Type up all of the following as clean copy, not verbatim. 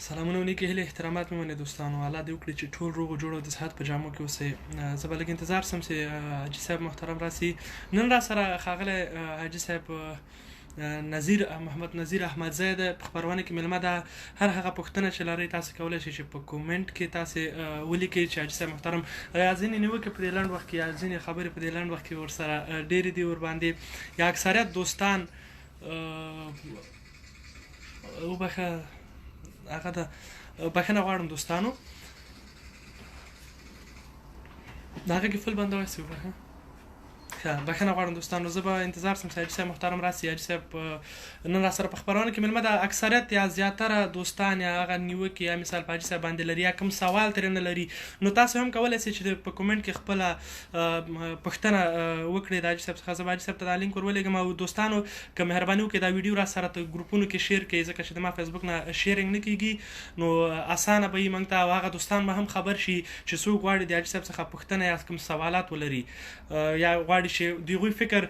سلامونه او نیکې هیلې احترامات مې منې دوستانو، الله دې وکړي چې ټول روغ جوړ او د صحت په جامو کې اوسئ. زه به لږ انتظار سم چې حاجي صاحب محترم راسي. نن را سره ښاغلی حاجي صاحب نذیر محمد نذیر احمدزی ده په خپرونه کې مېلمه ده. هر هغه پوښتنه چې لرئ تاسو کولی شئ چې په کومنټ کې تاسو ولیکئ چې حاجي صاحب محترم یا ځینې نیوکې په دې لنډ وخت کې یا ځینې خبرې په دې لنډ وخت کې ورسره ډېرې دي ورباندې، یا اکثریت دوستان وبخښه هغه ده، بخښنه غواړم دوستانو، د هغه کې فل بنده وایسي. وبخښه، ښه، بخښنه غواړم دوستانو، زه به انتظار سم چې حاجي صاحب محترم راسي. حاجي صاحب نن را سره په خپرونه کې مېلمه ده. اکثریت یا زیاتره دوستان یا هغه نیوکې یا مثال په حاجي صاحب باندې لري یا کوم سوال ترې نه لري، نو تاسو هم کولی شئ چې په کومنټ کې خپله پوښتنه وکړئ د حاجي صاحب څخه. زه به حاجي صاحب ته دا لینک ور ولېږم. او دوستانو که مهرباني وکړئ دا ویډیو را سره ته ګروپونو کې شیر کړئ، ځکه چې د ما فیسبوک نه شیرینګ نه کیږي، نو اسانه به وي موږ ته او هغه دوستان به هم خبر شي چې څوک غواړي د حاجي صاحب څخه پوښتنه یا کوم سوالات ولري یا غواړي چې د هغوی فکر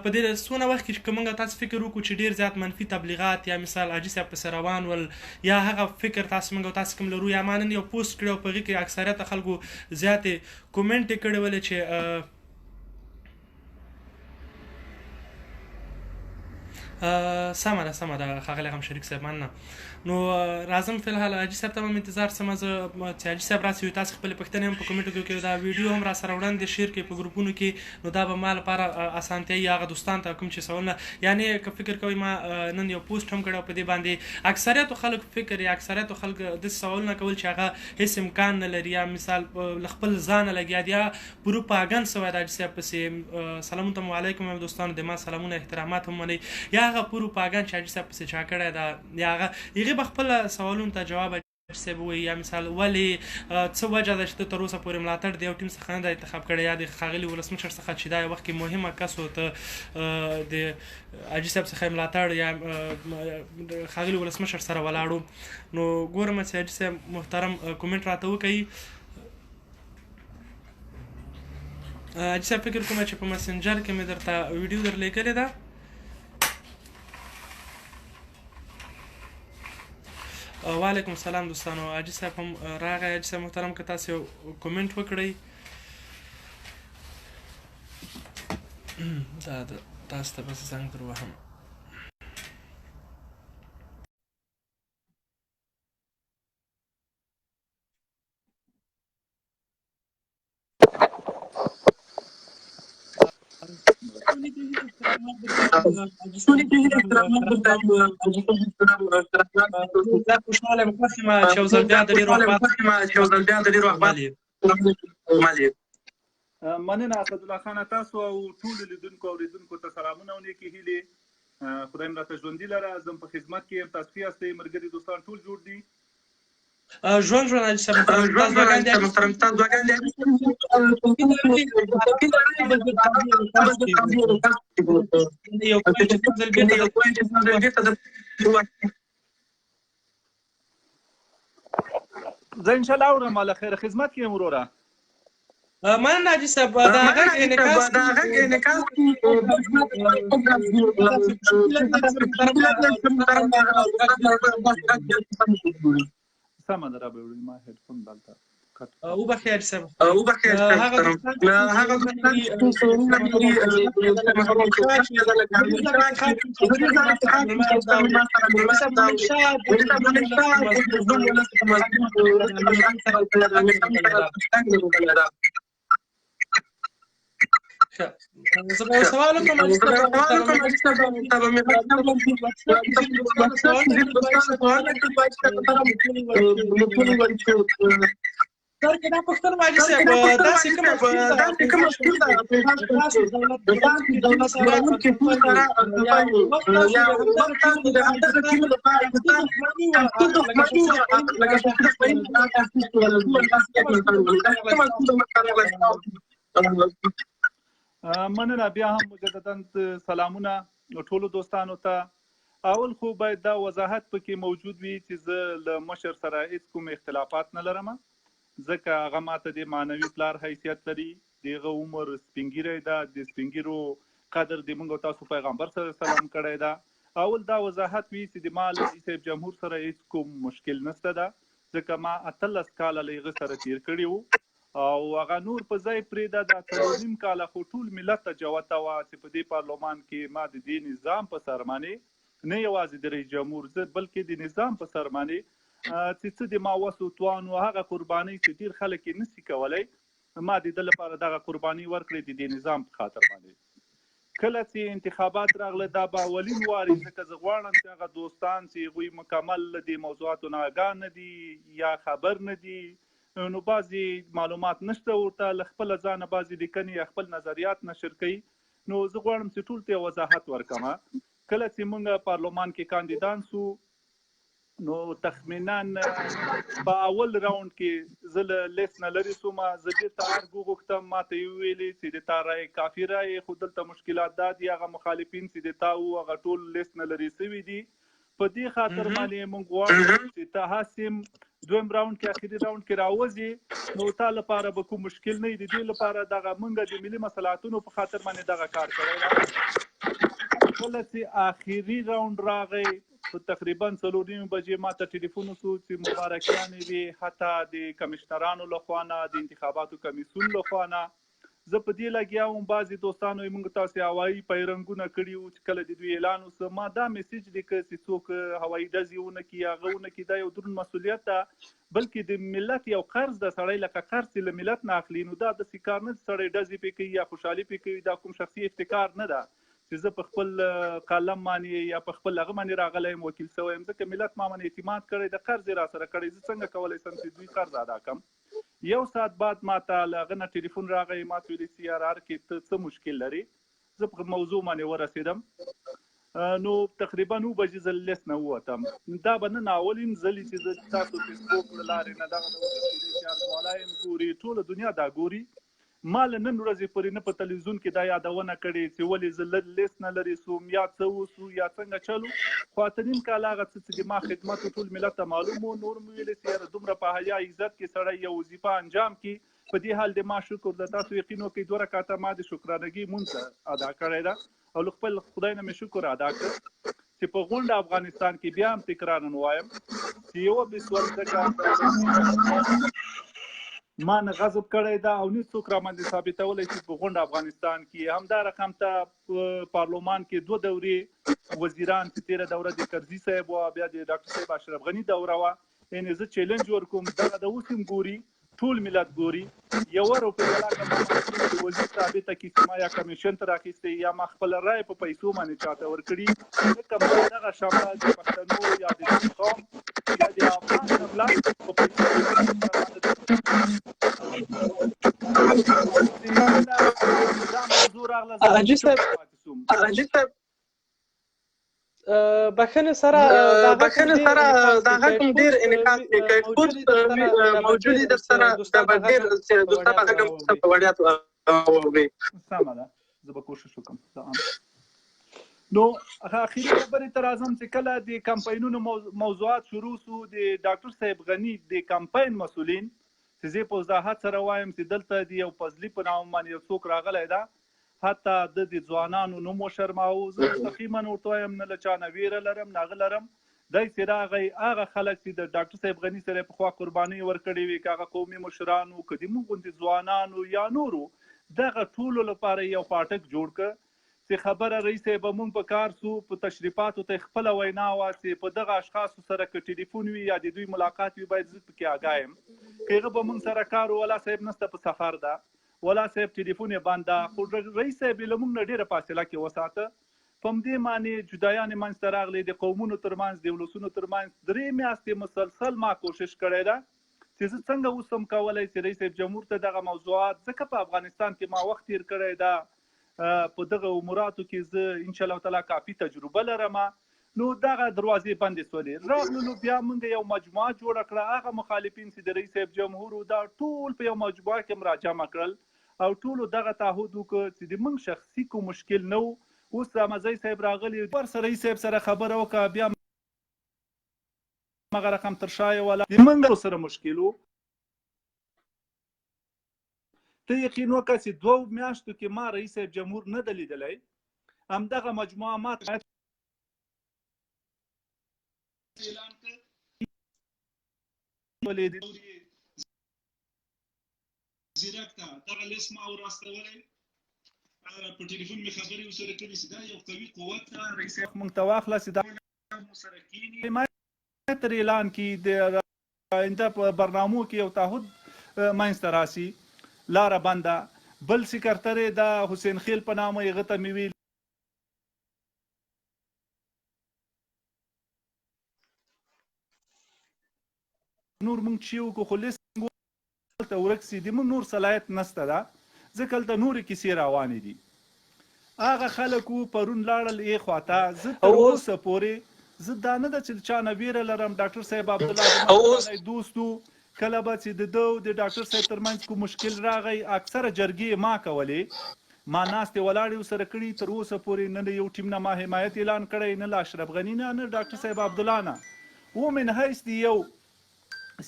په دې څونه وخت کې که موږ تاسو فکر وکړو چې ډیر زیات منفي تبلیغات یا مثال حاجي صاحب پسې روان ول یا هغه فکر تاسو موږ تاسو کوم لرو، یا ما نن یو پوسټ کړی او په هغې کې اکثریت خلکو زیاتې کومنټ یې کړې ولې چې سمه ده، سمه ده ښاغلی غم شریک صاحب، مننه. نو راځم فی الحال حاجي صاحب ته به انتظار سم زه چې حاجي صاحب راسي. تاسو خپلې پوښتنې هم په کمنټو کې وکړئ، دا ویډیو هم را سره وړاندې شیر کړئ په ګروپونو کې، نو دا به ما لپاره اسانتیا وي هغه دوستان ته کوم چې سوالونه، یعنی که فکر کوئ ما نن یو پوسټ هم کړی په دې باندې اکثریتو خلک فکر یا اکثریتو خلک داسې سوالونه کول چې هغه هیڅ امکان نه لري یا مثال له خپل ځانه لګیا دي یا پروپاګند سوی د حاجي صاحب پسې. سلامونه ته علیکم دوستانو، د ما سلامونه احترامات هم منئ. یا هغه پروپاګند چې حاجي صاحب پسې چا کړی ده یا هغه هغې به خپل سوالونو ته جواب حاجي صاحب ووایي، یا مثال ولې څه وجه ده چې ته تر اوسه پورې ملاتړ د یو ټیم څخه نه دی انتخاب کړی یا د ښاغلي ولسمشر څخه چې دا یو وخت کې مهمه کس و ته د حاجي صاحب څخه ملاتړ یا ښاغلي ولسمشر سره ولاړو. نو ګورم چې حاجي صاحب محترم کومنټ راته وکړي. حاجي صاحب فکر کوم چې په مسنجر کې مې درته ویډیو درلېږلې ده. وعلیکم السلام دوستانو، حاجي صاحب هم راغی. حاجي صاحب محترم که تاسو یو کومنټ وکړئ دا تاسو ته به زه زنګ در وهم. خوشحاله یم، خوښ یم چې یو ځل بیا د ډېر وخت بعد مننه اسدالله خانه، تاسو او ټولو لیدونکو اوریدونکو ته سلامونه او نیکې هیلې. خدای مو راته ژوندي لره، زه په خدمت کې یم. تاسو ښه یاستئ؟ ملګري دوستان ټول جوړ دي؟ ژوند ژوند حاجي صاحب محترم، تاسو دعاګانې دي. یو ځل بیرته زه ان شاء الله اورم، له خیره خدمت کې یم وروره. مننه حاجي صاحب، دا غږ انعکاس سمه ده، را به وړي ما هډفون دلته. وبخښئ حاجي صاحب، هغه زه به سوال وکړم درکې دا پوښتنه حاجي صاحب، داسې کومه مننه، بیا هم مجددا سلامونه ټولو دوستانو ته. اول خو باید دا وضاحت پکې موجود وي چې زه له مشر سره هیڅ کوم اختلافات نه لرم، ځکه هغه ماته د معنوي پلار حیثیت لري. د هغه عمر سپینږیری ده، د سپینږیرو قدر د موږ تاسو پیغمبر صلی الله علیه وسلم کړی ده، اول دا وضاحت وي چې د ما له رئیس صاحب جمهور سره هیڅ کوم مشکل نشته ده، ځکه ما 18 کاله له هغه سره تیر کړي وو او هغه نور په ځای پرېږده، دا 4.5 کاله خو ټول ملت ته جوته وه چې په دې پارلمان کې ما د دې نظام په سر باندې نه یوازې د رئیس جمهور زه بلکې د نظام په سر باندې چې څه د ما وس و توان و، هغه قربانۍ چې ډېر خلک یې نسي کولی، ما د ده لپاره دغه قرباني ورکړې د دې نظام په خاطر باندې. کله چې انتخابات راغله دا به اولین واري، ځکه زه غواړم چې هغه دوستان چې هغوی مکمل له دې موضوعاتو نه آګاه نه دي یا خبر نه دي، نو بعضې معلومات نشته ورته، له خپله ځانه بعضې لیکنې یا خپل نظریات نشر کوي، نو زه غواړم چې ټول ته وضاحت ورکړم. کله چې موږ پارلمان کې کاندیدان سو، نو تخمینا په اول راوند کې زه له لیست نه لرې سوم، زه بېرته ارګ وغوښتم، ما ته یې وویلې چې د تا رایې کافي رایې، خو دلته مشکلات دا دي، هغه مخالفین چې د تا وو هغه ټول لیست نه لرې سوي دي، په دې خاطر باندې موږ غواړو چې ته هسې دویم راوند کې اخري راوند کې راوځې، نو تا لپاره به کوم مشکل نه وي. د دې لپاره دغه موږ د ملي مصلحتونو په خاطر باندې دغه کار کړی دی. کله چې اخري راوند راغی په تقریبا 4:30 بجې ما ته ټلیفون وشو چې مبارکیانې وي، حتی د کمشنرانو له خوا نه، د انتخاباتو کمیسیون له خوا نه. زه په دې لګیا وم، بعضې دوستانو یې موږ تاسې هوایي پیرنګونه کړي وو چې کله د دوی اعلان وسو، ما دا میسج لیکه چې څوک هوایي ډزې ونه کړي، هغه ونه کړي، دا یو دروند مسؤلیت ده، بلکې د ملت یو قرض ده، سړی لکه قرض چې له ملت نه اخلي، نو دا داسې کار نه چې سړی ډزې پې کوي یا خوشحالي پې کوي، دا کوم شخصي افتکار نه ده چې زه په خپل قلم باندې یا په خپل هغه باندې راغلی یم، وکیل سوی یم، ځکه ملت ما باندې اعتماد کړی، د قرض یې راسره کړی، زه څنګه کولی شم چې دوی قرض ادا کړم. یو ساعت بعد ما ته له هغه نه ټلیفون راغی، ما ته ویلې چې یار ار کې ته څه مشکل لرې، زه په موضوع باندې ورسېدم. نو تقریبا 9 بجې زه له لیست نه ووتم. دا به نن اولین ځل چې زه تاسو فیسبوک له لارې نه دغه د ورسېدې چې ارګوالا یې هم ګوري، ټوله دنیا دا ګوري. ما له نن ورځې پورې نه په تلویزیون کې دا یادونه کړې چې ولې زه له لیست نه لرې سوم، یا څه وسو یا څنګه چلو، خو 8.5 کاله هغه څه چې د ما خدمت و ټول ملت ته معلوم و. نور مې ویلې چې یاره دومره په حیا عزت کې سړی یو وظیفه انجام کړي، په دې حال د ما شکر ده. تاسو یقین وکړئ 2 رکعته ما د شکرانګي مونځ ادا کړی ده او له خپل خدای نه مې شکر ادا کړ چې په غونډه افغانستان کې بیا هم تکراراً وایم چې یوه بسول ځکه ما نه غضب کړی ده او نه څوک را باندې ثابتولی چې په غونډه افغانستان کې همدا رقم ته په پارلمان کې 2 دورې وزیران چې تېره دوره د کرزي صاحب وه، بیا د ډاکټر صاحب اشرف غني دوره وه، یعنې زه چیلنج ورکوم، دغه د اوس هم ګوري، ټول ملت ګوري، یوه روپۍ ولاکه ما باندې د وزیر ثابته کړي چې ما یا کمیشن ته راخیستی یا ما خپله رایه په پیسو باندې چاته ورکړي، ځکه ما دغه شمله د پښتنو یا د قوم یا د افغان شمله په پیسو دا موضوع راغله، زه حاجي صاحب، حاجي صاحب، بخښنې سره بخښنې سره دا غږ هم ډېر انعکاس کوي، که کوچ موجود وي در سره دا به ډېر دوستان به غږ هم په وړیا واوري. سمه ده، زه به کوشش وکړم. نو اخري خبرې ته راځم چې کله د کمپاینونو موضوعات شروع سو، د ډاکټر صاحب غني د کمپاین مسؤلین چې زه په وضاحت سره وایم چې دلته د یو فضلي په نامه باندې یو څوک راغلی ده، حتی د دې ځوانانو نوم وشرماوه. زه مستقیما ورته وایم نه له چا نه ویره لرم نه هغه لرم. دی چې راغی هغه خلک چې د ډاکټر صاحب غني سره پخوا قربانۍ ورکړې وې، که هغه قومي مشران وو، که د موږ غوندې ځوانانو یا نورو، دغه ټولو لپاره یو پاټک جوړ کړ چې خبره رئیس صاحب موږ په کار سو، په تشریفاتو ته خپله وینا وه چې په دغه اشخاصو سره که ټلیفون وي یا د دوی ملاقات وي باید زه پکې آګاه یم. که هغه به موږ سره کار و، ولا صاحب نسته په سفر ده، ولا صاحب ټلیفون یې بند ده، خو رئیس صاحب یې له موږ نه ډېره فاصله کې وساته. په همدې معنی جدایانې منځته راغلې، د قومونو ترمنځ، د ولسونو ترمنځ. 3 میاشتې مسلسل ما کوشش کړی ده چې زه څنګه اوس هم کولی چې رئیس صاحب جمهور ته دغه موضوعات، ځکه په افغانستان کې ما وخت تېر کړی ده، په دغه اموراتو کې زه انشاءالله تعالی کافي تجربه لرم، نو دغه دروازې بندې سولې. راغللو بیا موږ یو مجموعه جوړه کړه، هغه مخالفین چې د رئیس صاحب جمهور و دا ټول په یو مجموعه کې هم راجمع کړل او ټولو دغه تعهد وکړ چې د موږ شخصي کوم مشکل نه و. اوس احمدزی صاحب راغلی، ورسره رئیس صاحب سره خبره وکړه، بیا مغه رقم تر شا یې ولاړ، د موږ سره مشکل و. ته یقین وکړه چې 2 میاشتو کې ما رئیس صاحب جمهور نه ده لیدلی، همدغه مجموعه ما ته ولې د زیرک ته دغه لیست ما وراستولی، په ټلیفون مې خبرې ورسره کړي چې دا یو قوي قوت ده. رئیس صاحب مونږ ته واخله چې دا مو سره کینی حمایت تر اعلان کی د آینده په برنامو کې یو تعهد منځ ته راسي. لاره بنده. بل سکرتر دا حسین خیل په نامه هغه ته مې ویل نور مونږ چې وکړو خو لیست هلته ورک سي، د موږ نور صلاحیت نسته ده ځکه هلته نورې کیسې روانې دي. هغه خلک وو پرون لاړل ای خواته. زه تر اوسه پورې زه دا نه ده چې له چا نه ویره لرم. ډاکټر صاحب عبدالله زما پخوانی دوست و، کله به چې د ده او د ډاکټر صاحب ترمنځ کوم مشکل راغی اکثره جرګې ما کولې، ما ناستې ولاړې ورسره کړي. تر اوسه پورې نه له یو ټیم نه ما حمایت اعلان کړی، نه له اشرف غني نه، نه ډاکټر صاحب عبدالله نه. و من حیث د یو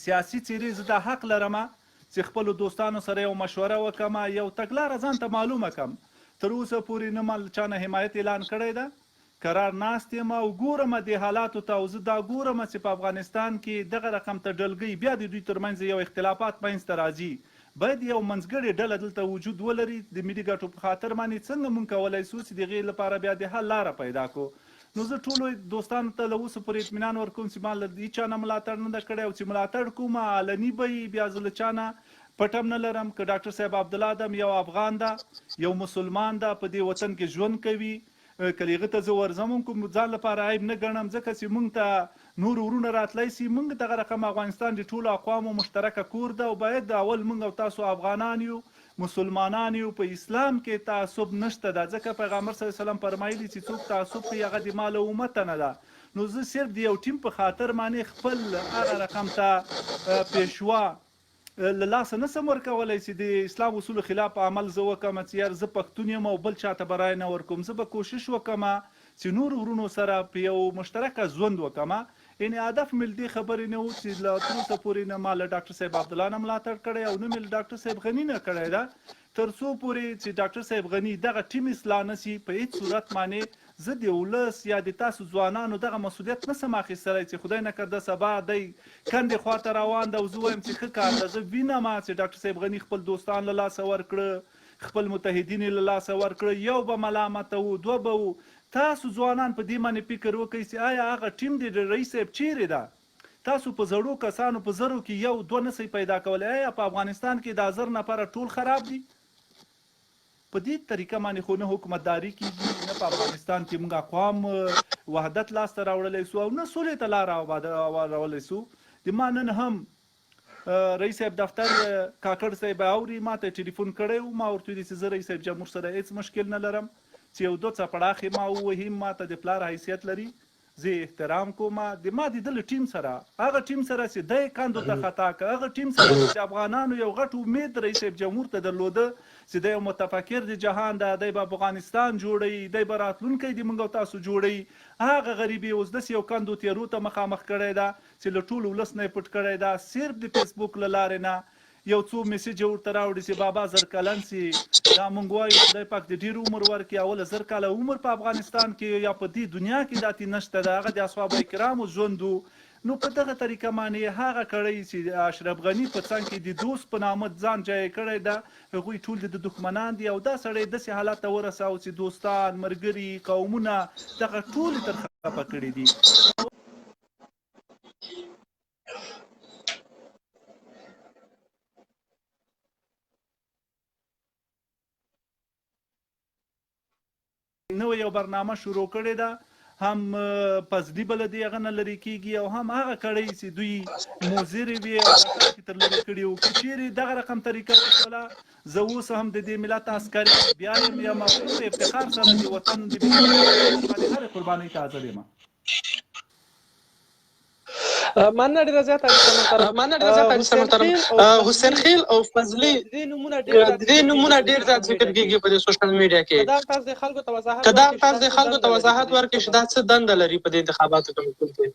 سیاسي څېرې زه دا حق لرم چې خپلو دوستانو سره یو مشوره وکړم، یو تګلاره ځان ته معلومه کړم. تر اوسه پورې نه ما له چا نه حمایت اعلان کړی ده، کرار ناست یم او ګورم دې حالاتو ته او زه دا ګورم چې په افغانستان کې دغه رقم ته ډلګۍ بیا د دوی ترمنځ یو اختلافات منځ ته راځي. باید یو منځګړې ډله دلته وجود ولري د ملي ګټو په خاطر باندې څنګه مونږ کولای سو چې د هغې لپاره بیا د حل لاره پیدا کړو. نو زه ټولو دوستانو ته له اوسه پورې اطمینان ورکوم چې ما له هیچا نه ملاتړ نه ده کړی او چې ملاتړ کوم علني به وي، بیا زه له چا نه پټ هم نه لرم. که ډاکټر صاحب عبدالله ادم یو افغان ده، یو مسلمان ده، په دې وطن کې ژوند کوي، که هغه ته زه ورځم هم کوم ځان لپاره عیب نه ګڼم، ځکه چې مونږ ته نور ورونه راتلای سي. مونږ دغه رقم افغانستان د ټولو اقوامو مشترکه کور ده او باید اول مونږ او تاسو افغانان یو، مسلمانان یو، په اسلام کې تعصب نشته ده، ځکه پیغمبر صلی الله علیه وسلم فرمایلي چې څوک تعصب کوي هغه د ما له امته نه ده. نو زه صرف د یو ټیم په خاطر باندې خپل هغه رقم ته پیشوا له لاسه نه سم ورکولای چې د اسلام اصولو خلاف عمل زه وکم چې یار زه پښتون یم او بل چاته به رایه نه ورکوم. زه به کوشش وکم چې نور ورونو سره په یو مشترکه ژوند وکم. یعنې هدف مې له دې خبرې نه و چې له تر اوسه پورې نه ما له ډاکټر صاحب عبدالله نه ملاتړ کړی او نه مې له ډاکټر صاحب غني نه کړی ده. تر څو پورې چې ډاکټر صاحب غني دغه ټیم اصلاح نه شي په هیڅ صورت باندې زه د ولس یا د تاسو ځوانانو دغه مسولیت نه سم اخیستلای چې خدای نه کرده سبا دی کندې خواته روان ده او زه وایم چې ښه کار ده. زه وینم چې ډاکټر صاحب غني خپل دوستان له لاسه ورکړه، خپل متحدین یې له لاسه ورکړه، یو به ملامت وو، دوه به وو. تاسو ځوانان په دې باندې فکر وکړئ چې آیا هغه ټیم د رئیس صاحب چیرې ده؟ تاسو په زړو کسانو په زرو کې یو دوه نه سئ پیدا کولای. ایا په افغانستان کې دا 1000 نفره ټول خراب دي؟ په دې طریقه باندې خو نه حکومتداري کیږي، نه په افغانستان کې موږ اقوام وحدت لاسته راوړلی سو او نه سولې ته لاره هوارولای سو. د ما نن هم رئیس صاحب دفتر کاکړ صاحب اوري، ما ته ټلیفون کړی و، ما ورته ویلي چې زه رئیس صاحب جمهور سره هیڅ مشکل نه لرم چې یو دوه څپړاخې ما ووهي، ما ته د پلار حیثیت لري، زه یې احترام کوم. د ما د ده له ټیم سره، هغه ټیم سره چې دی کندو ته خطا که، هغه ټیم سره چې د افغانانو یو غټ امید رئیس صاحب جمهور ته درلوده چې دی یو متفکر د جهان ده، دی به افغانستان جوړوي، دی به راتلونکی د موږ او تاسو جوړوي، هغه غریب یې اوس داسې یو کندو تیرو ته مخامخ کړی ده چې له ټول ولس نه یې پټ کړی ده، صرف د فیسبوک له لارې نه یو څو میسجه ورته راوړي چې بابا 1000 کلن سي. دا مونږ وایو خدای پاک دې ډیر عمر ورکړي. اوله 1000 کاله عمر په افغانستان کې یا په دې دنیا کې داتې نشته ده، هغه د اصحابه کرامو ژوند و. نو په دغه طریقه باندې هغه کړۍ چې اشرف غني په څنګ کې د دوست په نامه ځان جای کړی ده، هغوی ټول د دښمنان دي او دا سړی داسې حالت ته ورساوه چې دوستان، ملګري، قومونه دغه ټول تر خپه کړي دي. نوې یو برنامه شروع کړې ده، هم فضلي به له دې هغه نه لرې کېږي او هم هغه کړۍ چې دوی مضرې وي او دا خلک یې تر لرې کړي وو. که چیرې دغه رقم طریقه وشوله، زه اوس هم د دې ملت عسکر یم، بیا یم یم او په افتخار سره د وطن د باندې هرې قربانۍ ته حاضر یم. مننه ډیره زیاته محترم. مننه ډیره زیاته محترم. حسین خیل او فضلی د دې نمونه ډیر زیات ذکر کیږي په دې سوشل میډیا کې. که دا تاسو د خلکو ته وضاحت ورکړئ چې دا څه دنده لري په دې انتخاباتو کمیسیون کې؟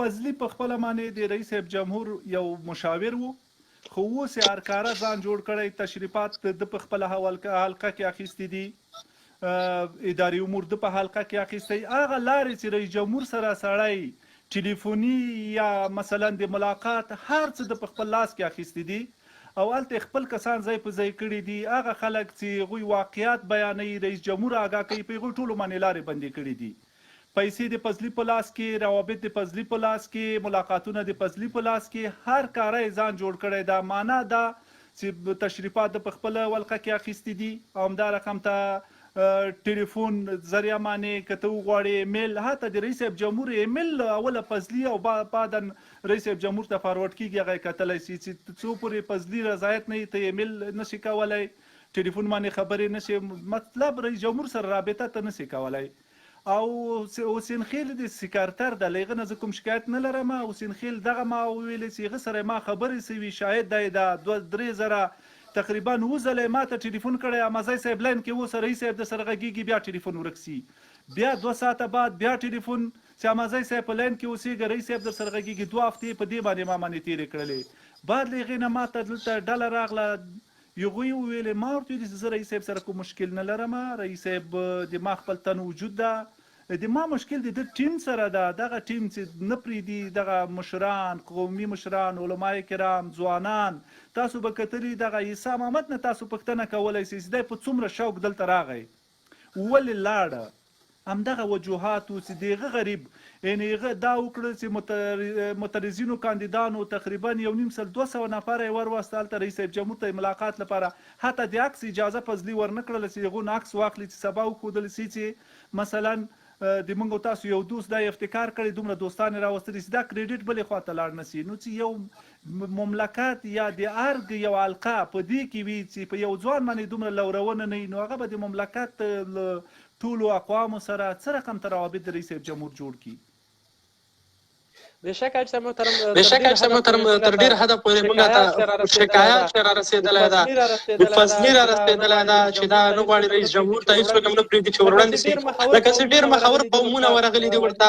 فضلی په خپله معنی د رئیس صاحب جمهور یو مشاور وو، خو اوس یې هرکاره ځان جوړ کړی، تشریفات د په خپله حلقه کې اخیستي دي، اداري امور د په حلقه کې اخیستی. هغه لارې چې رئیس جمهور سره سړی ټلیفوني یا مثلا د ملاقات هر څه ده په خپل لاس کې اخیستي دي او هلته یې خپل کسان ځای په ځای کړي دي، هغه خلک چې هغوی واقعیت بیانوي، رئیس جمهور آګاه کوي، په هغوی ټولو باندې لارې بندې کړي دي. پیسې د فضلي په لاس کې، روابط د فضلي په لاس کې، ملاقاتونه د فضلي په لاس کې، هر کاره یې ځان جوړ کړی ده، مانا دا چې تشریفات ده په خپله ولقه کې اخیستي دي او همدا رقم ته ټلیفون ذریعه معنې که ته وغواړې ایمیل، حتی د رئیس صاحب جمهور ایمیل له اوله فضلي او بعدا رئیس صاحب جمهور ته فارورډ کیږي، هغه یې کتلی شي چې څو پورې فضلي رضایت نه وي ته ایمیل نشې کولای، ټلیفون باندې خبرې نشې، مطلب رئیس جمهور سره رابطه ته نشې کولای. او حسین خیل د سکرتر ده، له هغه نه زه کوم شکایت نه لرم، حسین خیل دغه ما وویلې چې هغه سره ما خبرې سوي، شاهد دی دا 2-3 زره تقریبا اووه ځله یې ماته ټلیفون کړی، امازی صاحب لاین کې اوسه رئیس صاحب درسره غږیږي، بیا ټلیفون ورک سي، بیا 2 ساعته بعد بیا ټلیفون چې امازی صاحب په لاین کې اوسیږه رئیس صاحب درسره غږیږي، 2 هفتې په دې باندې ما باندې تیرې کړلې. بعد له هغې نه ماته دلته ډله راغله، هغوی وویلې، ما ورته ویلي چې زه رئیس صاحب سره کوم مشکل نه لرم، رئیس صاحب د ما خپل تن وجود ده، د ما مشکل د ده ټیم سره ده، دغه ټیم چې نه پریږدي دغه مشران، قومي مشران، علماء کرام، ځوانان، تاسو به کتلي دغه عیسی محمد نه تاسو پوښتنه کولای شئ چې دی په څومره شوق دلته راغی، ولې لاړه، همدغه وجوهات وو چې دغه غریب یعنی هغه دا وکړل چې معترضینو کاندیدانو تقریبا یو نیم سل 200 نفره یې وروسته هلته رئیس صاحب جمهور ته ملاقات لپاره، حتی د عکس اجازه فضلي ورنکړله چې هغو نه عکس واخلي چې سبا وښودل شي چې مثلا د موږ او تاسو یو دوست دا افتکار کړی، دومره دوستان یې راوستلي چې دا کریډیټ بلې خواته لاړ نه شي. نو چې یو مملکت یا د ارګ یو حلقه په دې کې وي چې په یو ځوان باندې دومره لورونه نه وي، نو هغه به د مملکت له ټولو اقوامو سره څه رقم ته روابط د رئیس صاحب جمهور جوړ کړي؟ بېشکه حاجي صاحب محترم، بېشکه حاجي صاحب محترم، تر ډېر حده پورې موږ ته شکایات چې را رسېدلی ده، د فضلي را رسېدلی ده چې دا نه غواړي رئیس جمهور ته هیڅوک هم نه پرېږدي چې وړاندې شي، لکه چې ډېر مخور قومونه ورغلي دي ورته.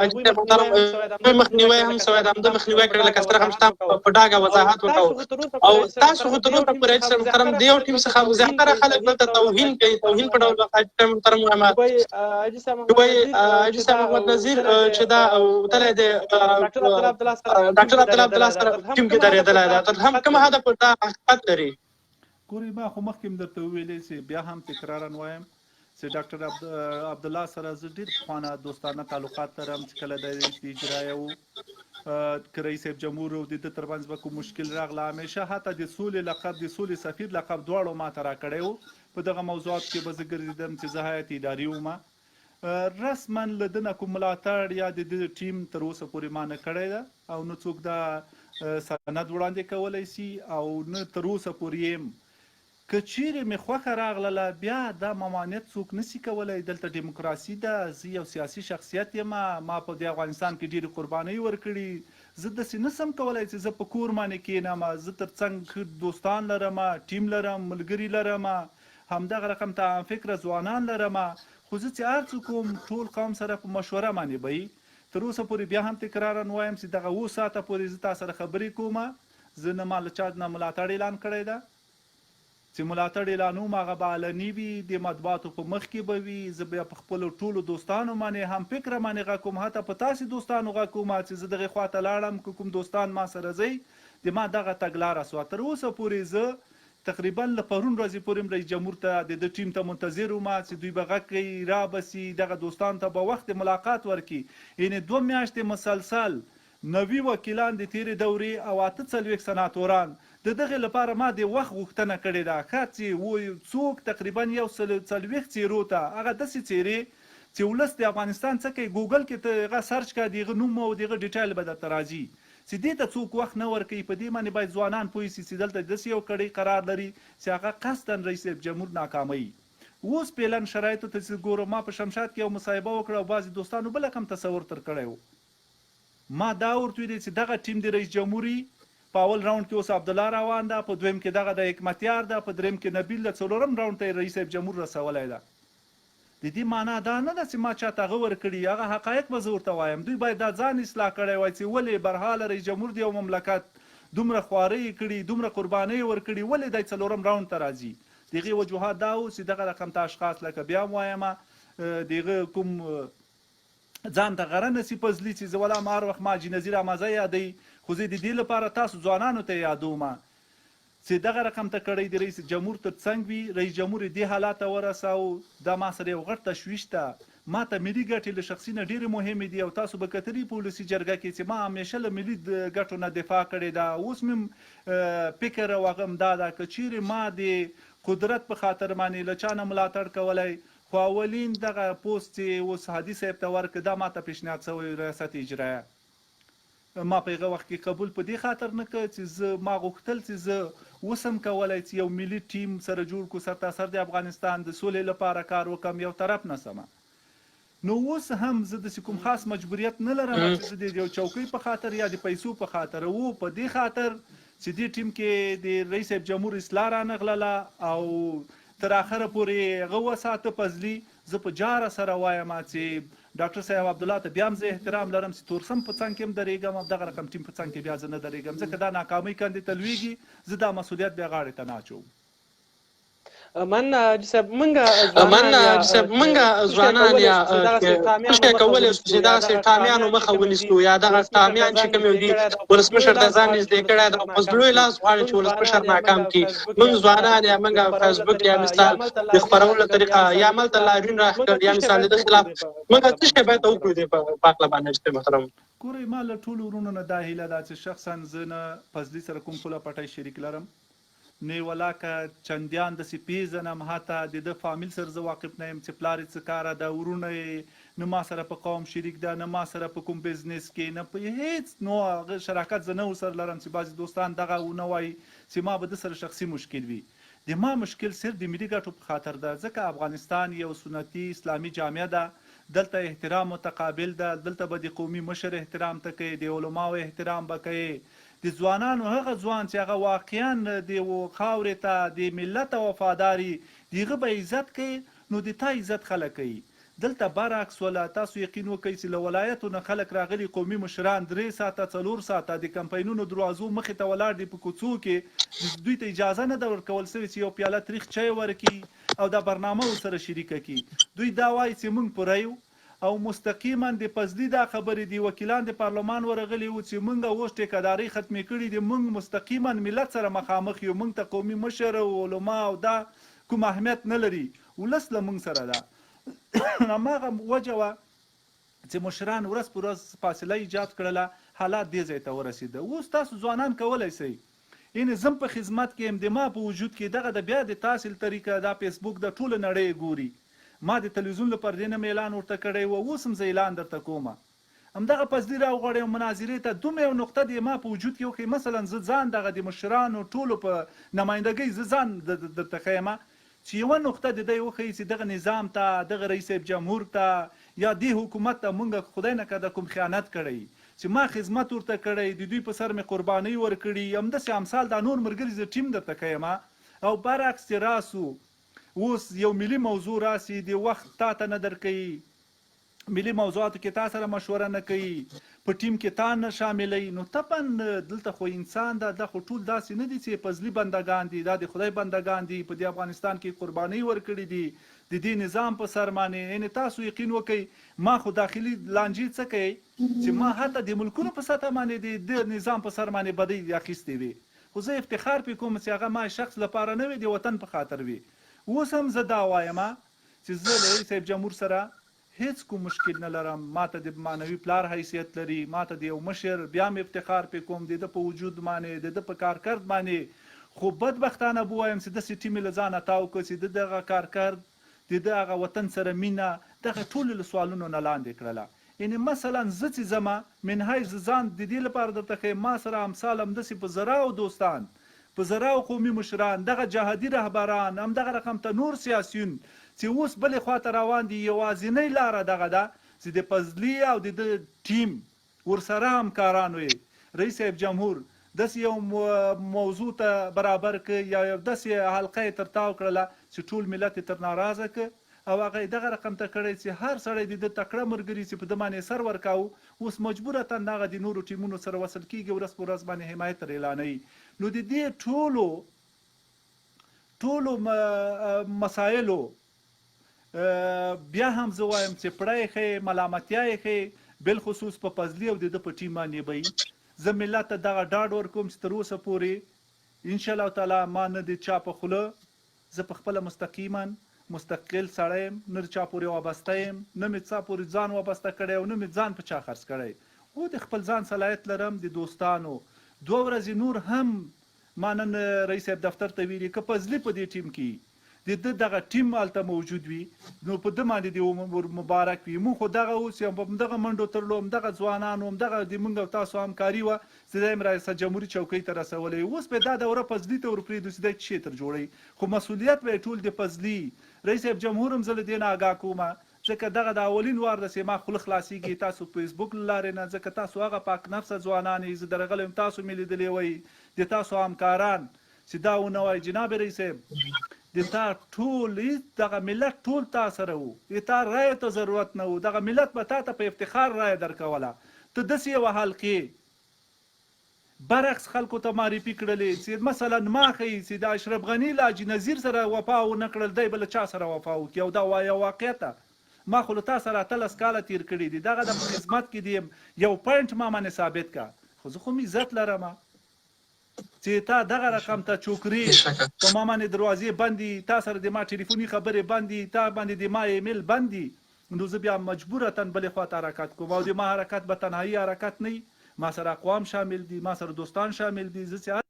حاجي صاحب محترم، مخنیوی هم سوی ده، همده مخنیوی کړی، لکه څرنګه چې تا په ډاګه وضاحت وکاو. او تاسو خو تر اوسه پورې حاجي صاحب محترم د یو ټیم څخه زیاتره خلک دلته توهین کوي، توهین په ډول حاجي صاحب محترم وایم. وایي حاجي صاحب محمد نذیر چې دا وتلی دی ډاکټر عبدالله عبدالله سره ټیم کې درېدلی دی، تر هم کومه حده پورې دا حقیقت لري؟ ګورئ، ما خو مخکې هم درته وویلې چې بیا هم تکرارا وایم چې ډاکټر عبدالله سره زه ډېر پخوانه دوستانه تعلقات لرم چې کله د رئیس اجرایه وو، که رئیس صاحب جمهور او د ده ترمنځ به کوم مشکل راغله، همیشه حتی د سولې لقب، د سولې سفیر لقب دواړو ماته راکړی و. په دغه موضوعات کې به زه ګرځېدم چې زه هیئت اداري وم. رسما له ده نه کوم ملاتړ یا د ده ټیم تر اوسه پورې ما نه کړی ده او نه څوک دا سند وړاندې کولی سي او نه تر اوسه پورې یم. که چیرې مې خوښه راغلله بیا دا ممانعت څوک نسی کولای، دلته دیموکراسي ده، زه یو سیاسي شخصیت یم، ما په دې افغانستان کې ډېرې قربانۍ ورکړي، زه داسې نسم کولای چې زه په کور باندې کینم. زه تر څنګ ښه دوستان لرم، ټیم لرم، ملګري لرم، همدغه رقم ته عام فکره ځوانان لرم، خو زه چې هر څه کوم ټول قوم سره په مشوره باندې به وي. تر اوسه پورې بیا هم تکرارا وایم چې دغه 7 ساعته پورې زه تا سره خبرې کوم، زه نه ما له چا نه ملاتړ اعلان کړی ده. چې ملاتړ اعلانوم هغه به علني وي، د مطبوعاتو په مخ کې به وي، زه بیا په خپلو ټولو دوستانو باندې هم فکره باندې غږ کوم، حتی په تاسې دوستانو غږ کوم چې زه دغې خواته لاړم، که کوم دوستان ما سره ځئ، د ما دغه تګلاره سوه. تر اوسه پورې زه تقریبا له پرون ورځې پورې هم رئیس جمهور ته د ده ټیم ته منتظر وم چې دوی به غږ کوي، را به سي، دغه دوستانو ته به وخت د ملاقات ورکړي. یعنې 2 میاشتې مسلسل 90 وکیلان د تیرې دورې او 48 سناتوران د دغې لپاره ما د وخت غوښتنه کړې ده. ښه چې و څوک تقریبا 140 څیرو ته، هغه داسې څیرې چې ولس د افغانستان څه کوي، ګوګل کې ته هغه سرچ کړه، د هغه نوم او د هغه ډیټیل به درته راځي، چې دې ته څوک وخت نه ورکوي. په دې باندې باید ځوانان پوه شي چې دلته داسې یو کړۍ قرار لري چې هغه قصداً رئیس جمهور ناکاموي. اوس فعلاً شرایطو ته چې ګورم، ما په شمشاد کې یو مصاحبه وکړه او بعضې دوستانو بل رقم تصور تر کړی و. ما دا ورته ویلي چې دغه ټیم د رئیس جمهور په اول راونډ کې اوس عبدالله روان ده، په دویم کې دغه د حکمتیار ده، په دریم کې نبیل ده، څلورم راونډ ته یې رئیس صاحب جمهور رسولی ده. د دې معنا دا نه ده چې ما چاته هغه ورکړي، هغه حقایق به زه ورته وایم. دوی باید دا ځان اصلاح کړی وای چې ولې برحاله رئیس جمهور د یو مملکت دومره خوارۍ یې کړي، دومره قربانۍ یې ورکړي، ولې دی څلورم راونډ ته راځي؟ د هغې وجوهات دا وو چې دغه رقم ته اشخاص لکه بیا هم وایم د هغه کوم ځان ته غره نه سي فضلي چې زه ولا ما هر وخت ما حاجي نذیر احمدزی یادوي خو زه د دې لپاره تاسو ځوانانو ته یې یادوم چې دغه رقم ته کړۍ د رئیس جمهور تر څنګ وي رئیس جمهور یې دې حالات ته ورساوه دا ما سره یو غټ تشویش ده ماته ملي ګټې له شخصي نه ډېرې مهمې دي او تاسو به کتلي په ولسي جرګه کې چې ما همیشه له ملي ګټو نه دفاع کړې ده اوس مې فکر او هغه هم دا ده که چیرې ما د قدرت په خاطر باندې له چا نه ملاتړ کولای خو اولین دغه پوسټ چې اوس هادي صاحب ته ورکړ دا ماته پیشنهاد شوی ریاست اجرایه ما په هغه وخت کې قبول په دې خاطر نه کړ چې زه ما غوښتل چې زه وسم کولای چې یو ملي ټیم سره جوړ کړو سرتاسر د افغانستان د سولې لپاره کار وکړم یو طرف نه سمه نو اوس هم زه داسې کوم خاص مجبوریت نه لرم چې زه د یو چوکۍ په خاطر یا د پیسو په خاطر وو په دې خاطر چې دې ټیم کې د رئیس صاحب جمهور اصلاح رانغلله او تر اخره پورې یې هغه وساته فضلي زه په جاره سره وایم چې ډاکټر صاحب عبدالله ته بیا هم زه احترام لرم چې تورسم په څنګ کې هم درېږم او دغه رقم ټیم په څنګ کې بیا زه نه درېږم ځکه دا ناکامۍ کندې ته لوېږي زه دا مسولیت بیا غاړې ته نه اچوم. مننه حاجي صاحب مونږ ځوانان مننه یا حاجي صاحب مونږ څه شی ځوانان کولی یا شو چې دغسې څه شی ټامیانو مخه کولی شو ونیسو چې یا دغسې دغه ټامیانو ټامیان مخه چې کوم دي ونیسو یا دغه ولسمشر ته ټامیان ځان چې کوم یو نږدې دي کړی ده او په ولسمشر لوی ته لاس ځان غواړي چې نږدې کړی ده ولسمشر او په ناکام لوی کړي لاس غواړي مونږ چې ولسمشر ځوانان یا ناکام مونږ کړي فیسبوک مونږ یا مثال ځوانان یا د مونږ خپرولو فیسبوک یا طریقه یا مثال عمل ته د لاریون خپرولو راښکل یا طریقه مثال یا د ده عمل ته خلاف لاریون مونږ راښکل څه یا شی مثال باید د ده وکړو خلاف دې په مونږ هکله څه شی باندې باید وکړو محترم دې په هکله باندې چې محترم ګورئ ما له ټولو وروڼو نه دا هیله ده چې شخصا زه نه فضلي سره کوم پوله پټی شریک لرم نه یې ولاکه چندیان دسې پیزنم حتی د ده فامیل سره زه واقف نه یم چې پلار یې څه کاره ده وروڼه یې نه ما سره په قوم شریک ده نه ما سره په کوم بزنس کې نه په هیڅ نوع هغه شراکت زه نه ورسره لرم چې بعضې دوستان دغه ونه وایي چې ما به ده سره شخصي مشکل وي د ما مشکل صرف د ملي ګټو په خاطر ده ځکه افغانستان یو سنتي اسلامي جامعه ده دلته احترام متقابل ده دلته به د قومي مشر احترام ته کوې د علماو احترام به کوې د ځوانانو هغه ځوان چې هغه واقعا د خاورې ته د ملت ته وفادار وي د هغه به عزت کوې نو د تا عزت خلک کوي دلته برعکس ولا تاسو یقین وکړئ چې له ولایتو نه خلک راغلي قومي مشران درې ساعته څلور ساعته د کمپاینونو دروازو مخې ته ولاړ دي په کوڅو کې دوی ته اجازه نه ده ورکول شوې چې یو پیاله تریخ چای ورکړي او دا برنامه ورسره شریکه کړي دوی دا وايي چې موږ پوره یو او مستقیما د فضلي دا خبرې دي، وکیلان د پارلمان ورغلي وو چې مونږ اوس ټیکه دارۍ ختمې کړي دي، مونږ مستقیما ملت سره مخامخ یو، مونږ ته قومي مشر او علما او دا کوم اهمیت نه لري، ولس له مونږ سره ده. هماغه وجه وه چې مشران ورځ په ورځ فاصله ایجاد کړله، حالات دې ځای ته ورسېده. اوس تاسو ځوانان کولای شئ، یعنې زه هم په خدمت کې یم، د ما په وجود کې دغه ده، بیا د تاسې له طریقه دا فیسبوک ده، ټوله نړۍ یې ګوري. ما د تلویزیون له پردې نه هم اعلان ورته کړی و، اوس هم زه اعلان درته کوم. همدغه فضلي راوغواړئ او مناظرې ته دومره یو نقطه دې ما په وجود کې وښیئ، مثلاً زه ځان دغه د مشرانو ټولو په نمایندګۍ زه ځان درته ښیم چې یوه نقطه دې دی وښیي چې دغه نظام ته، دغه رئیس صاحب جمهور ته یا دې حکومت ته مونږ خدای نکرده کوم خیانت کړی چې ما خدمت ورته کړی، د دوی په سر مې قربانۍ ورکړي، همداسې امثال دا نور ملګري زه ټیم درته ښیم او برعکس چې راسو اوس یو ملي موضوع راسي د وخت تاته نه درکوي ملي موضوعاتو کې تا سره مشوره نه کوي په ټیم کې تا نه شاملوي نو طبعا دلته خو انسان ده دا خو ټول داسې نه دي چې فضلي بندګان دي دا د خدای بندګان دي په دې افغانستان کې قربانۍ ورکړي دي د دې نظام په سر باندې یعنې تاسو یقین وکړئ ما خو داخلي لانجې څه کوي چې ما حتی د ملکونو په سطح باندې د نظام په سر باندې بدۍ اخیستې وي خو زه افتخار پرې کوم چې هغه ما شخص لپاره نه وې د وطن په خاطر وې اوس هم زه دا وایم چې زه له رئیس صاحب جمهور سره هیڅ کوم مشکل نه لرم ماته د معنوي پلار حیثیت لري ماته د یو مشر بیا هم افتخار پرې کوم د ده په وجود باندې د ده په کارکرد باندې خو بدبختانه به ووایم چې داسې ټیم یې له ځانه تاو کړ چې د دغه کارکرد د ده هغه وطن سره مینه دغه ټول له سوالونو نه لاندې کړله یعنې مثلا زه چې ځم منحیث زه ځان د دې لپاره درته ښیم ما سره امثال همداسې په زراو دوستان په زراو قومي مشران دغه جهادي رهبران همدغه رقم ته نور سیاسیون چې اوس بلې خواته روان دي یوازینۍ لاره دغه ده چې د فضلي او د ده ټیم ورسره همکارانو یې رئیس صاحب جمهور داسې یو موضوع ته برابر کړ یا یو داسې حلقه یې تر تاو کړله چې ټول ملت یې تر ناراضه کړ او هغه یې دغه رقم ته کړی چې هر سړی د ده تکړه ملګري چې په ده باندې یې سر ورکاوه اوس مجبورتاً هغه د نورو ټیمونو سره وصل کیږي ورځ په ورځ باندې حمایت تر اعلانوي نو د دې ټولو ټولو مسایلو بیا هم زه وایم چې پړه یې ښیې، ملامتیا یې ښیې، بالخصوص په فضلي او د ده په ټیم باندې به وي. زه ملت ته دغه ډاډ ورکوم چې تر اوسه پورې ان شاء الله تعالی ما نه د چا په خوله، زه په خپله مستقیما مستقل سړی یم، نه د چا پورې وابسته یم، نه مې چا پورې ځان وابسته کړی او نه مې ځان په چا خرڅ کړی. هو د خپل ځان صلاحیت لرم، د دوستانو دوه ورځې نور هم ما نن رئیس صاحب دفتر ته ویلي که فضلي په دې ټیم کې د ده دغه ټیم هلته موجود وي نو په ده باندې دې عمر مبارک وي. مونږ خو دغه اوس یو په همدغه منډو ترلو، همدغه ځوانانو، همدغه د مونږ او تاسو همکاري وه چې دی هم ریاست جمهوري چوکۍ ته رسولی. اوس به دا دوره فضلي ته ورپرېږدو چې دی څه شی تر جوړوي، خو مسوولیت به یې ټول د فضلي. رئیس صاحب جمهور هم زه له دې نه آګاه کوم ځکه دغه د اولین وار ده چې ما خوله خلاصېږي تاسو فیسبوک له لارې نه، ځکه تاسو هغه پاک نفسه ځوانان یئ، زه درغلی یم، تاسو مې لیدلي وئ، د تاسو همکاران چې دا ونه وایي جناب رئیس صاحب د تا ټول هیڅ دغه ملت ټول تا سره وو، د تا رایو ته ضرورت نه وو، دغه ملت به تا ته په افتخار رایه درکوله، ته داسې یوه حلقې برعکس خلکو ته معرفي کړلې چې مثلا ما ښیي چې د اشرف غني له حاجي نظیر سره وفا ونه کړل دی به له چا سره وفا وکړي او دا یو واقعیت ده. ما خو له تا سره 18 کاله تیر کړي دي، دغه د په خدمت کې دي یم، یو پاینټ ما باندې ثابت که، خو زه خو هم عزت لرم چې تا دغه رقم ته چوکري په ما باندې دروازې بندي، تا سره د ما ټلیفوني خبرې بندي، تا باندې د ما ایمیل بندي، نو زه بیا مجبورتاً بلې خوا ته حرکت کوم او د ما حرکت به تنهايي حرکت نه وي، ما سره اقوام شامل دي، ما سره دوستان شامل دي، زه چې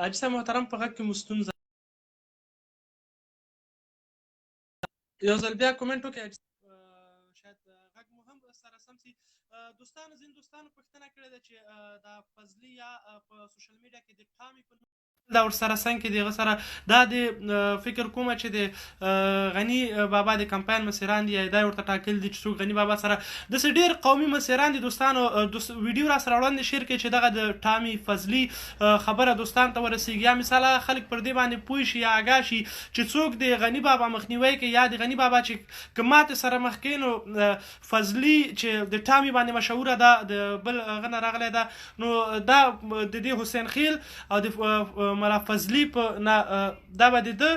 حاجي صاحب محترم په غږ کې مو ستونزه، یو ځل بیا کومنټ وکړئ، شاید غږ مو هم سره سم سي. دوستانو، ځین دوستانو پوښتنه کړې ده چې دا فضلي یا په سوشل میډیا کې د ټامي په دا ورسره څنګه کې دغه سره دا د فکر کومه چې د غنی بابا د کمپاین مسیران دي، دا ورته ټاکل دي چې څوک غنی بابا سره د څه ډیر قومي مسیران دي. دوستانو، ویډیو را سره وړاندې شیر کړئ چې دغه د ټامي فضلي خبره دوستان ته ورسیږي، یا مثال خلک پر دې باندې پوه شي یا آګاه شي چې څوک د غنی بابا مخنیوی کوي، یا د غنی بابا چې که ماته سره مخ کوي نو فضلي چې د ټامي باندې مشهوره ده د بل غنه راغلی ده، نو دا د دې حسین خیل او د ملا فضلي په نه دا به د ده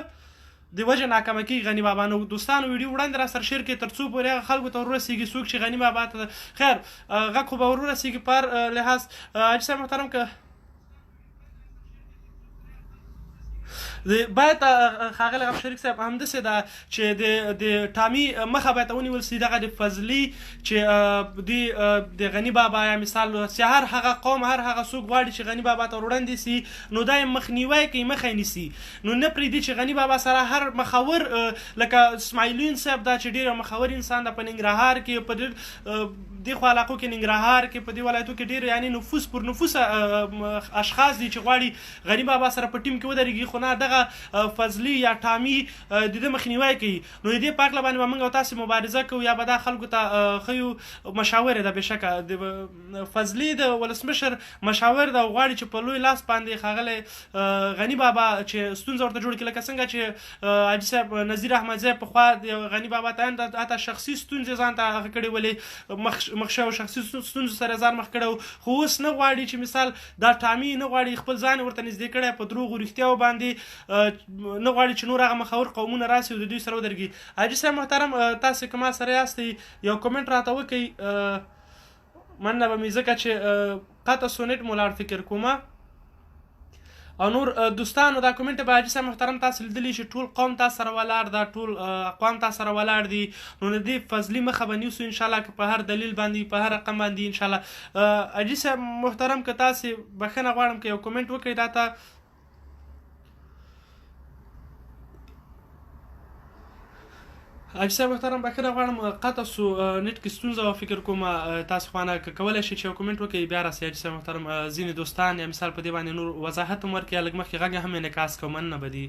د وجه ناکامه کېږي غني بابا. نو دوستانو، ویډیو وړاندې را سره شیر کړئ تر څو پورې هغه خلکو ته ورسېږي څوک چې غني بابا ته خیر غږ خو به ورسېږي پر لحاظ. حاجي صاحب محترم، که باید ښاغلی غم شریک صاحب همداسې ده چې د ټامي مخه باید ونیول سي، دغه د فضلي چې د غني بابا یا مثال چې هر هغه قوم هر هغه څوک غواړي چې غني بابا ته وړاندې سي نو دا یې مخنیوی کوي، مخه یې نیسي، نو نه پرېږدي چې غني بابا سره هر مخور لکه اسماعیلین صاحب دا چې ډېر مخور انسان ده په ننګرهار کې، په ډېر دې خو علاقو کې، ننګرهار کې، په دې ولایتو کې ډېر یعنی نفوس پر نفوس اشخاص دي چې غواړي غني بابا سره په ټیم کې ودرېږي، خو نه دغه فضلي یا ټامي د ده مخنیوی کوي. نو د دې په هکله باندې به موږ او تاسې مبارزه کوو یا به دا خلکو ته ښیو. مشاور ده بېشکه د فضلي د ولسمشر مشاور ده او غواړي چې په لوی لاس باندې ښاغلی غني بابا چې ستونزه ورته جوړ کړي، لکه څنګه چې حاجي صاحب نذیر احمدزی پخوا د غني بابا ته حتی شخصي ستونزې ځان ته هغه کړې ولې مخ شوی، شخصي ستونزو سره ځان مخ کړی، خو اوس نه غواړي چې مثال دا ټامي نه غواړي خپل ځان ورته نږدې کړی په دروغو رښتیاو باندې، نه غواړي چې نور هغه مخور قومونه راسي او د دوی سره ودرېږي. حاجي صاحب محترم، تاسې که ما سره یاستئ یو کومنټ راته وکړئ، مننه به مې، ځکه چې قطع سونټ مو لاړ فکر کومه. او نور دوستانو دا کومنټ به حاجي صاحب محترم تاسو لیدلی چې ټول قوم تاسو سره ولاړ ده، ټول اقوام تاسو سره ولاړ دي، نو د دې فضلي مخه به نیسو انشاءالله، که په هر دلیل باندې په هر رقم باندې انشاءالله. حاجي صاحب محترم، که تاسې بښنه غواړم که یو کومنټ وکړئ راته. حاجي صاحب محترم بښنه غواړم، قطع سو نت کې ستونزه وه فکر کوم، تاسو خو نه که کولی شئ چې یو کومنټ وکړئ بیا راسئ. حاجي صاحب محترم، ځینې دوستان یا مثال په دې باندې نور وضاحت هم ورکړي، لږ مخکې غږ هم انعکاس کوم، مننه به دي.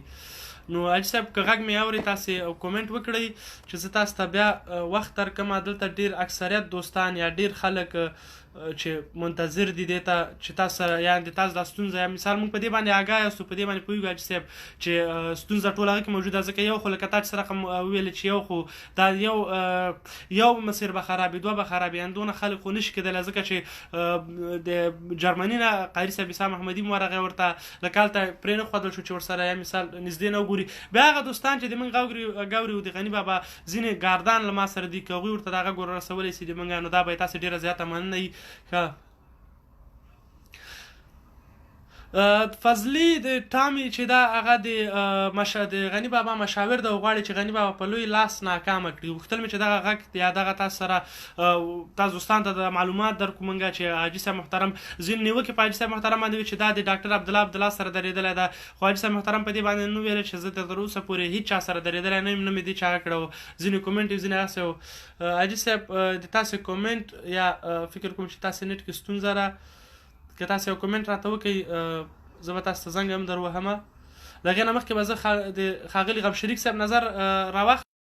نو حاجي صاحب که غږ مې اورئ تاسې کومنټ وکړئ چې زه تاسو ته بیا وخت درکړم. دلته ډېر اکثریت دوستان یا ډېر خلک چې منتظر دي دې ته چې تاسو سره یا د تاسو دا ستونزه یا مثال موږ په دې باندې آګاه یاستو، په دې باندې پوهیږو حاجي صاحب چې ستونزه ټوله هغه کې موجوده، ځکه یو خو لکه تا چې رقم وویل چې یو خو دا یو یو مسیر به خراب وي، دوه به خراب وي، دونه خلک خو نشي کېدلی، ځکه چې د جرمني نه قاري صاحب عیسی محمدي مو ورغی ورته لکه هلته پرې نه ښودل شو چې ورسره یا مثال نږدې نه وګوري. بیا هغه دوستان چې د موږ غوږ او د غني بابا ځینې ګاردان له ما سره دي، که هغوی ورته دا غږ ور رسولی سي د موږ، نو دا به یې تاسې ډېره زیاته مننه وي. ښه فضلي د ټامي چې دا هغه د د غني بابا مشاور ده او غواړي چې غني بابا په لوی لاس ناکامه کړي. غوښتل مې چې دغه غږ یا دغه تاسو سره تاسو دوستان ته د معلومات درکړو مونږ چې حاجي صاحب محترم ځینې نیوکې په حاجي صاحب محترم باندې وي چې دا د ډاکټر عبدالله عبدالله سره درېدلی ده، خو حاجي صاحب محترم په دې باندې نه ویل چې زه تر اوسه پورې هیڅ چا سره درېدلی نه یم، نه مې دې چا کړی و. ځینې کومنټ یې ځینې هسې و. حاجي صاحب د تاسې کومنټ یا فکر کوم چې تاسې نېټ کې ستونزه ده، که تاسو یو کومنټ راته وکړئ زه به تاسو ته زنګ هم در وهم. د هغې نه مخکې به زه د ښاغلي غمشریک صاحب نظر راواخلم.